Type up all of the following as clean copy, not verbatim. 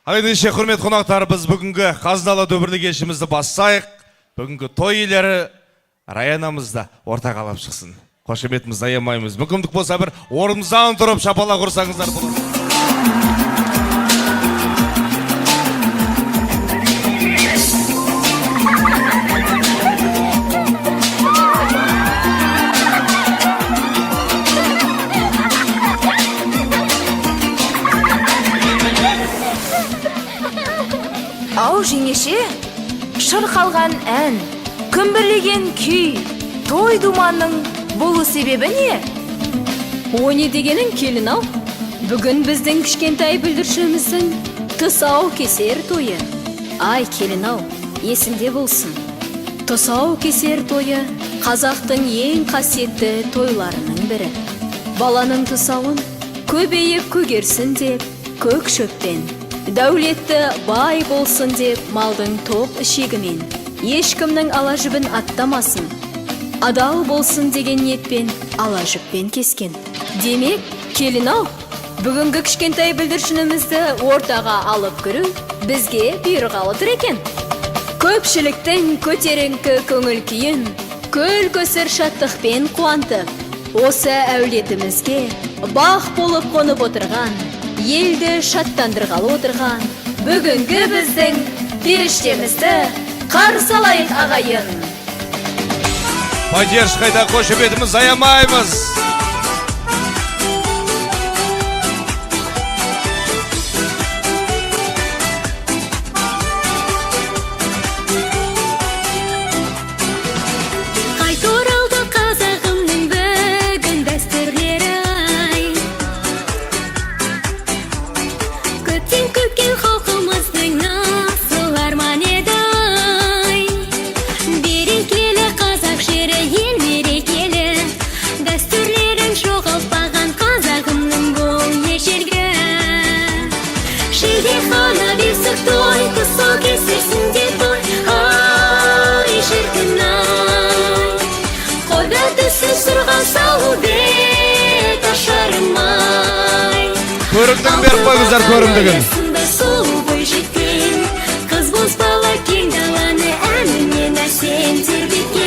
Ал ендеше, құрметті қонақтар, біз бүгінгі қазыналы дүбірлі кешімізді бастайық. Бүгінгі той иелері Раянамыз да ортаға алып шықсын. Қошеметімізді аямаймыз. Мүмкіндік болса, бір орнымыздан тұрып шапалақ ұрсаңыздар болады. Ау, жеңеше, шырқалған ән, күмбірлеген күй, той думанның бұл себебі не? О, не дегенің, келін ау? Бүгін біздің кішкентай бүлдіршіміздің тұсау кесер тойы. Ай, келін ау, есіңде болсын. Тұсау кесер тойы қазақтың ең қасиетті тойларының бірі. Баланың тұсауын көбейіп көгерсін деп көк шөппен, дәулетті бай болсын деп малдың тоқ ішегімен, ешкімнің ала жібін аттамасын, адал болсын деген ниетпен ала жіппен кескен. Демек, келін ау, бүгінгі кішкентай бүлдіршінімізді ортаға алып кіру бізге бұйырғалы тұр екен. Көпшіліктің көтеріңкі көңіл күйін көл көсір шаттықпен қуантып, осы әулетімізге бақ болып қонып отырған, елді шаттандырғалы отырған бүгінгі біздің періштемізді қарсы алайық, ағайын! Поддержкайда қошеметімізді аямаймыз. Қайта оралды қазағымның бүгін дәстүрлері ай. Көптен күткен халқымыздың асыл арман еді ай. Берекелі қазақ жері, ел мерекелі. Дәстүрлерін жоғалтпаған қазағымның бұл ежелгі. Шілдехана, бесік той, тұсау кесерсің де той, ай, шіркін ай. Қода түсі сырға сау бет ашарым ай. Көрімдігін беріп қойыңыздар, көрімдігін. Аясында сұлу бойжеткен қыз бозбала кең даланы әнімен әсем тербеткен.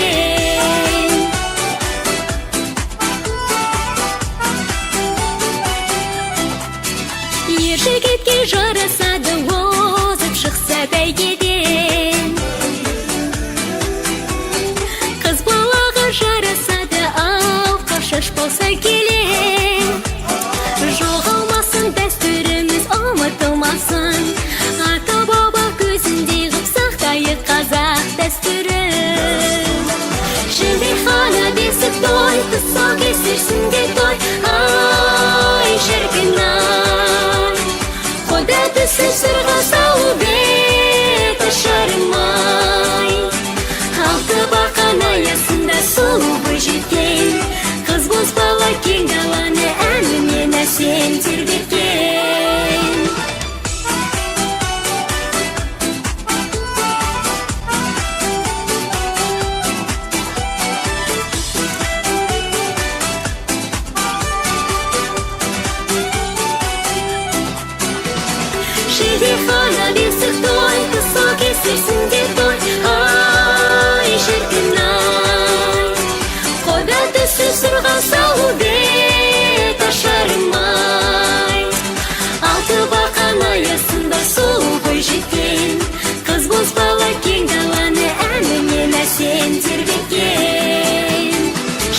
Ер жігітке жарасады озып шықса бәйгеден. Қыз балаға жарасады алқа шаш болса келе. Жоғалмасын дәстүріміз, ұмытылмасын. Ата баба көзіндей ғып сақтайық қазақ дәстүрін. Шілдехана, бесік той, тұсау кесерсің де той, ай, шіркін ай. Құда түсіп сырға сау бет ашарым ай. Алты бақан аясында сұлу бойжеткен қыз бозбала кең даланы әнімен әсем тербеткен. Шілдехана, бесік той, тұсау кесерсің де той, ай, шіркін ай. Құда түсіп сырға сау бет ашарым ай. Алты бақан аясында сұлу бойжеткен қыз бозбала кең даланы әнімен әсем тербеткен.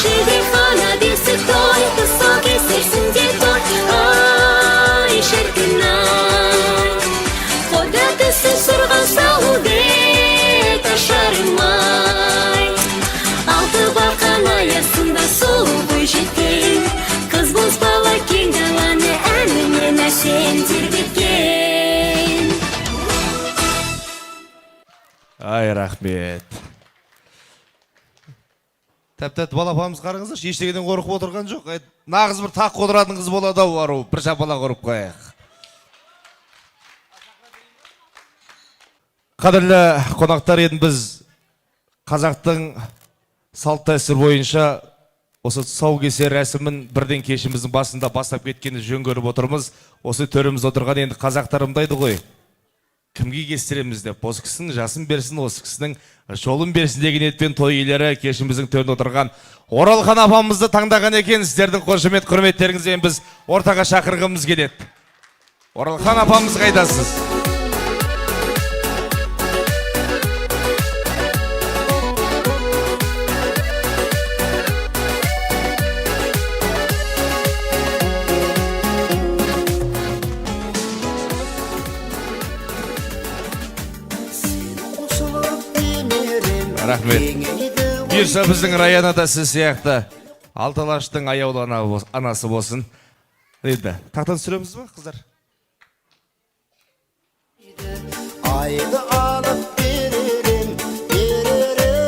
Шілдехана, бесік той, тұсау кесерсің де той, ай, шіркін ай. Құда түсіп сырға сау бет ашарым ай. Алты бақан аясында сұлу бойжеткен қыз бозбала кең даланы әнімен әсем тербеткен. Ай, рахмет. Тәп тәтті бала апамыз, қараңыздаршы, ештеңеден қорқып отырған жоқ. Ай, нағыз бір таққа отыратын қыз болады ау, ару. Бір шапалақ ұрып қояйық. Қадірлі қонақтар, енді біз қазақтың салт дәстүр бойынша осы тұсаукесер рәсімін бірден кешіміздің басында бастап кеткенді жөн көріп отырмыз. Осы төрімізде отырған енді қазақтар ымдайды ғой. Кімге кестіреміз деп, осы кісінің жасын берсін, осы кісінің жолын берсін деген ниетпен той иелері кешіміздің төрінде отырған Оралхан апамызды таңдаған екен. Сіздердің қошемет, құрметтеріңізбен біз ортаға шақырғымыз келеді. Оралхан апамыз, қайдасыз? Рахмет. Бұйырса, біздің Раяна да сіз сияқты алты алаштың аяулы анасы болсын. Енді тақтан түсіреміз ба, қыздар? Айды алып беререм, беререм,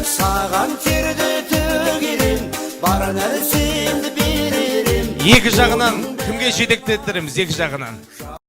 саған терді төгерем, бар нәрсемді беререм. Екі жағынан кімге жетектеттіреміз, екі жағынан?